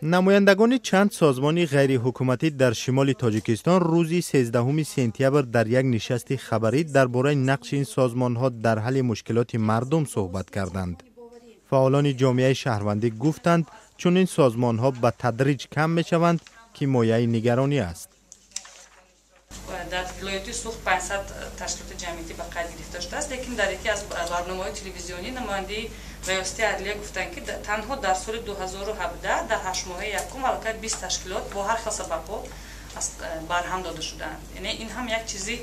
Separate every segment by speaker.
Speaker 1: Намояндагони чанд созмони ғайриҳукуматӣ дар шимоли Тоҷикистон рӯзи 13 сентябр дар як нишасти хабарӣ дар бораи нақши ин созмонҳо дар ҳалли мушкилоти мардум суҳбат карданд. Фаъолони ҷомеаи шаҳрвандӣ гуфтанд, чунин созмонҳо ба тадриҷ кам мешаванд, ки мояи нигаронӣ аст.
Speaker 2: Дар вилояти Суғд 500 ташкилоти ҷамъиятӣ ба қайд гирифта шудааст, лекин дар яке аз барномаҳои телевизионӣ намояндаи раёсати адлия гуфтанд, ки танҳо дар соли 2017 дар 8 моҳаи якум аллакай 20 ташкилот бо ҳар хел сабабҳо барҳам дода шудаанд. Яъне ин ҳам як чизи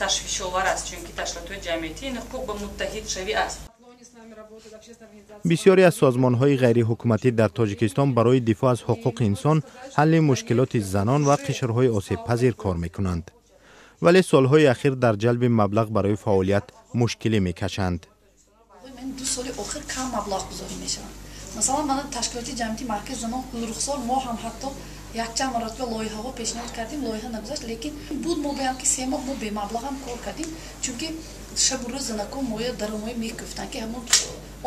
Speaker 2: ташвишовар аст, чунки ташкилотҳои ҷамъиятӣ ин ҳуқуқ ба муттаҳидшавӣ аст.
Speaker 1: Бисёре аз созмонҳои ғайриҳукуматӣ дар Тоҷикистон барои дифоъ аз ҳуқуқи инсон, ҳалли мушкилоти занон ва қишрҳои осебпазир кор мекунанд, вале солҳои ахир дар ҷалби маблағ барои фаъолият мушкилӣ мекашанд.
Speaker 3: 2 соли охир кам маблағгузорӣ мешаванд. Масалан, мана ташкилоти ҷамъияти Маркази занон Гулрухсор, мо ҳам ҳатто якчанд маротиба лоиҳаҳо пешниҳод кардем, лоиҳа нагузашт, лекин буд. Мо гӯям, ки 3 моҳ мо бемаблағам кор кардем, чунки шабу рӯз занако моя даромоя мекӯфтанд, ки ҳамон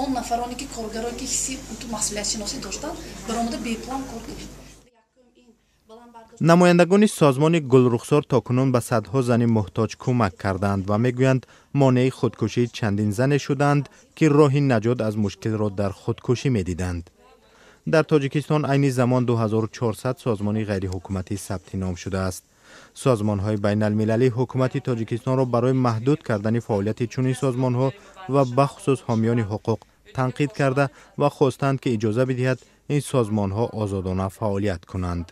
Speaker 3: он нафароне ки коргарое ки ҳисси масъулиятшиносӣ доштанд, баромада беплан кор кардем.
Speaker 1: Намояндагони созмони Гулрухсор то кунун ба садҳо зани муҳтоҷ кӯмак кардаанд ва мегӯянд, монеи худкушии чандин зане шудаанд, ки роҳи наҷот аз мушкилро дар худкушӣ медиданд. Дар Тоҷикистон айни замон 2400 созмони ғайриҳукуматӣ сабти ном шудааст. Созмонҳои байналмилалӣ ҳукумати Тоҷикистонро барои маҳдуд кардани фаъолияти чунин созмонҳо ва бахусус ҳомиёни ҳуқуқ танқид карда ва хостанд, ки иҷоза бидиҳад ин созмонҳо озодона фаъолият кунанд.